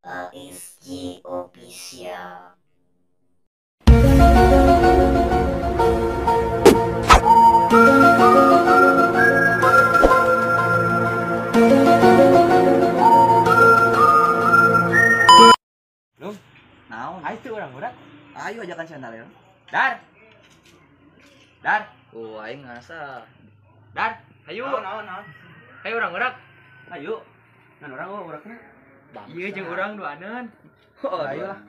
ASG Official. Belum? Naon? Ayo tuh orang-orang. Ayo ajakan channel ya. Dar. Dar. Oh, aing ngasa. Dar, ayo. Naon, naon. Ayo orang-orang. Ayo. Ngan orang oh urakna. Iya jeung urang duaneun. Oh, ayo lah.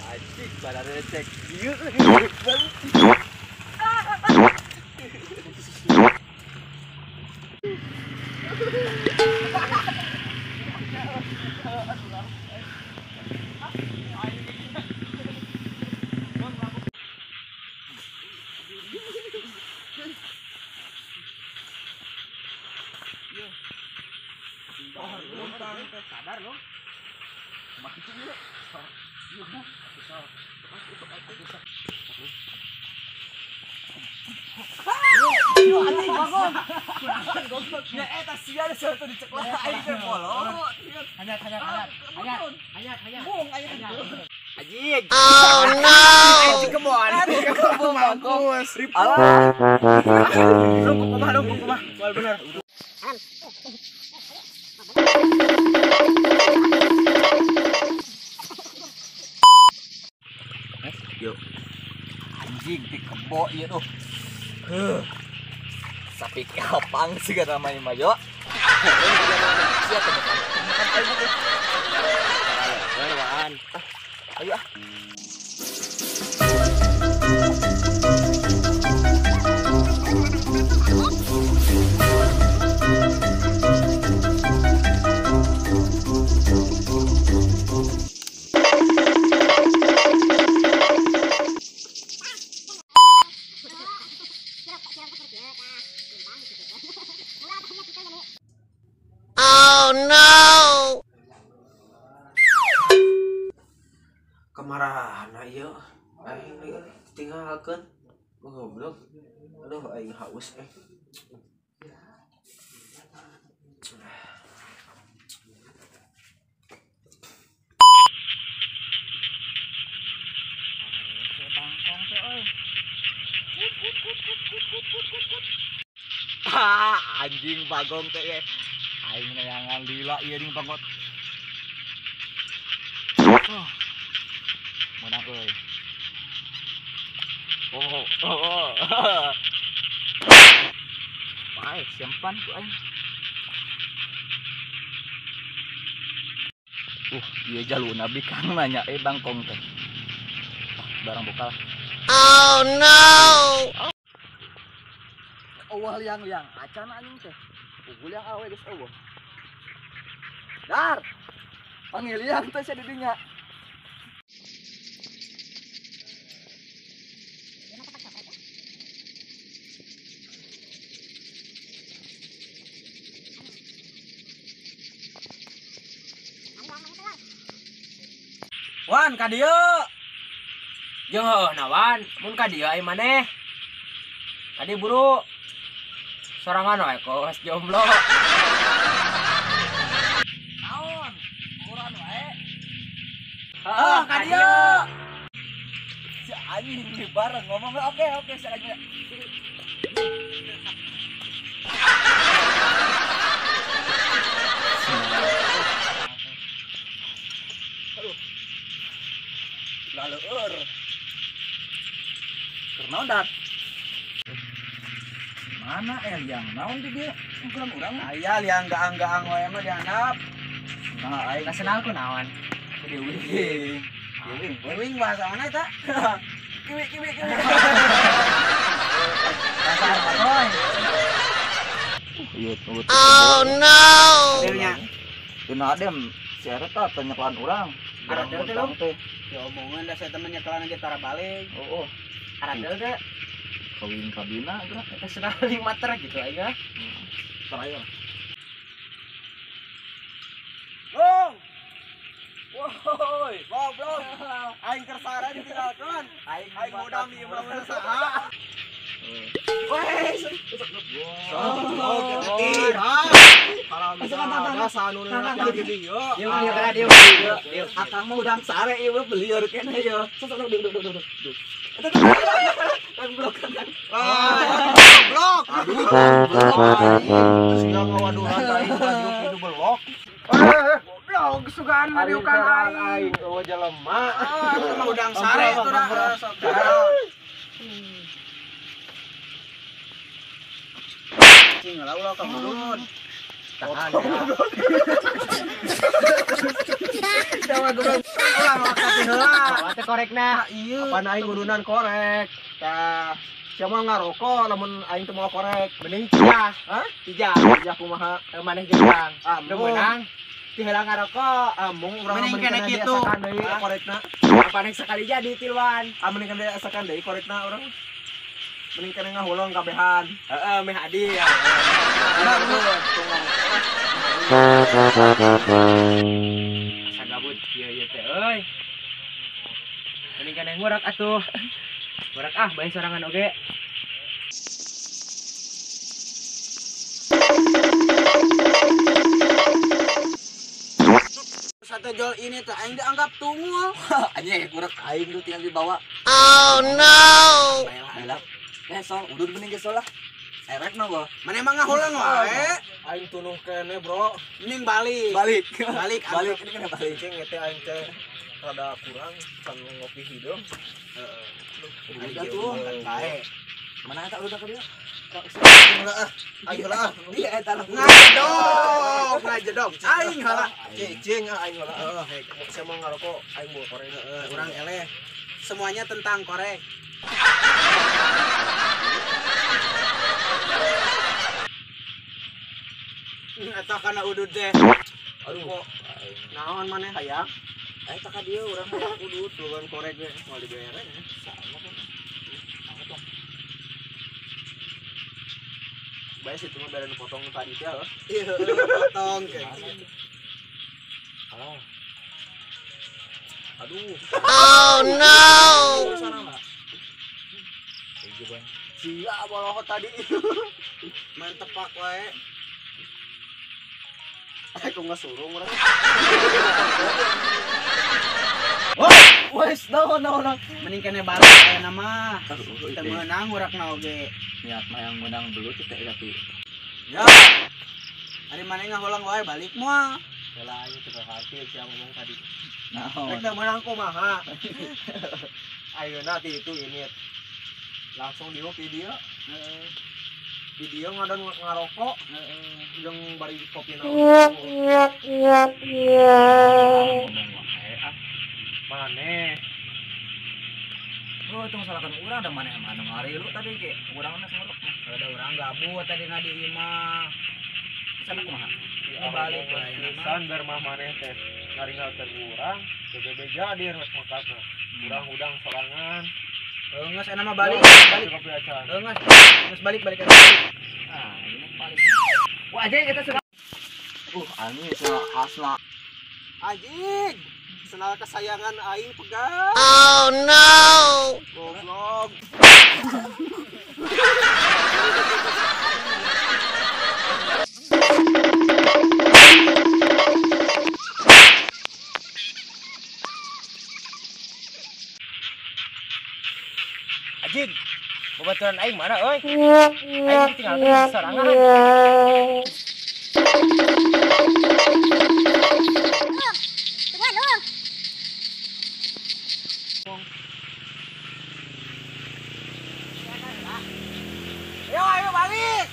Anjing, badannya cek. Sadar lo. Oh no! Yuk. Anjing di kebo ieu tuh. Heuh. Sapi kapang sih namanya mah yo. Siap teman. Ayo ah. Oh no! Kemarahan ieu aing tinggalkeun goblok. Aduh aing haus eh. Ah, anjing bagong teh ye. Aing neangan lila ieu ning bangot. Oh. Menang euy. Oh, oh, oh. Bae, simpan ku aing. Ieu jaluna bikang nanya bangkong teh. Ah, barang buka lah. Oh no. Oh, liang-liang acan anjing teh. Pukul yang awe geus eueuh. Dar. Panggil liang teh sia di dinya. Wan ka dieu. Jeung heueuh na Wan, mun ka dieu ai maneh. Tadi buru sorangan wae kos jomblo. Naon? Ukuran wae. Heeh, ka dieu. Si anjing bareng ngomong oke oke si anjing. Aduh. Laleur. Keur naon dat? Mana liang naon di dia? Ukuran urang. Aya liang gaang-gaang wae mah dihandap. Nah, aing kasenal ku naon? Wing. Wing bahasa mana eta? Kiwi kiwi kiwi. Bahasa apa? Iya, oh no. Dina adem si eta teh nyekelan urang. Aradel teh lo. Ya omongan da saya temen nyekelan aja tara balik. Oh, oh. Aradel teh kawin kabina geura eta senang 5 meter gitu aja. Terakhir. Bong. Woi, goblok. Aing kersara ditinggalkeun. Aing modal di imah saha. Woi, akang mah udang sare ieu belieur keneh ieu. Sok sok duduk duduk duduk. Kan blok kan. Blok. Aduh, blok. Terus ngawaduhan aing baju kudu belok. Goblok sugan ngadiukan aing. Eueuh jelema. Ah, udang sare itu dah. Cing lah ulah ka mudun. Tahan. Jawa goblok. Ulah mawa heula. Teh korekna. Ieu. Apaan aing udunan korek. Tah, sia mah ngarokok lamun aing teu mawa korek. Mending cijah. Hah? Cijah. Cijah kumaha? Maneh jeung urang. Nu meunang ti heula ngarokok. Amung urang mending kene kitu. Deui korekna. Apaan sekali jadi tiluan. Ah mending kene asakan deui korekna urang. Mending kene ngahuleng kabehan. Heeh, meh adil. Asa gabut kieu ieu teh euy. Mending kene ngurak atuh. Ngurak ah bae sorangan oge. Sate jol ini teh aing dianggap tungul. Anjing ngurak aing tuh tinggal dibawa. Oh no. Bae lah. Sok udun mending geus lah. Erek no gua. Mana emang ngahuleng wae. Aing tunuh kene, Bro. Mending balik. Balik. Balik balik ini kena balik. Cing teh aing teh rada kurang can ngopi hideung. Heeh. Aing tuh bae. Mana eta udah ka dieu? Aing heula ah. Aing heula ah. Iya eta lah. Ngajedog, ngajedog. Aing heula. Cing ah aing heula. Heeh, saya mau ngarokok aing bawa korek. Heeh, urang eleh. Semuanya tentang korek. Eta kana udud teh. Aduh, naon maneh hayang? Eta ka dieu urang hayang udud lugan korek ge moal dibere. Sama kan. Bae situ mah bere nu potong tadi teh heuh. Iya, potong ge. Alah. Aduh. Oh no. Sia bolohot tadi. Main tepak wae. Aku nggak surung orang. Wes, naon naon. Mending kene balik aya nama. Teu meunang urakna oge. Niat mah yang menang belut teh tapi. Ya. Ari maneh ngahuleng wae balik moal. Heula aing teu hati sia ngomong tadi. Naon. Rek teu meunang kumaha? Ayeuna ti itu ini langsung diuk di dieu. Heeh. Di dieu ngadon ngarokok, jeung bari kopi naon. Ngomong wae ah. Maneh. Oh, tong salahkan urang da maneh mah anu ngarilu tadi ge. Urang mah ngorok. Ada urang gabut tadi na di imah. Sana kumaha? Ya, balik wae pisan ber mah maneh teh ngaringgalkeun urang, teu beja di rek mekatna. Urang udang sorangan. Geus enak mah balik, balik. Kopi acan. Geus, geus balik balik balik. Ah, ini balik. Wah, anjing eta suka. Anjing cenah asla. Anjing. Senal kesayangan aing pegang. Oh no. Goblok. Anjing. Babaturan aing mana euy? Aing ditinggalkeun sorangan. Ayo, ayo balik.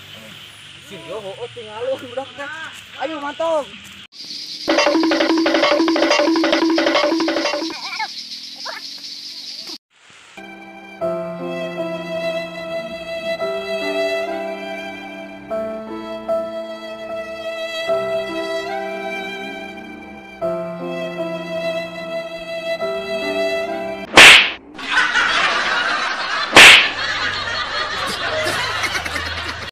Sing yo heueuh tinggalun budak teh. Ayo mantap.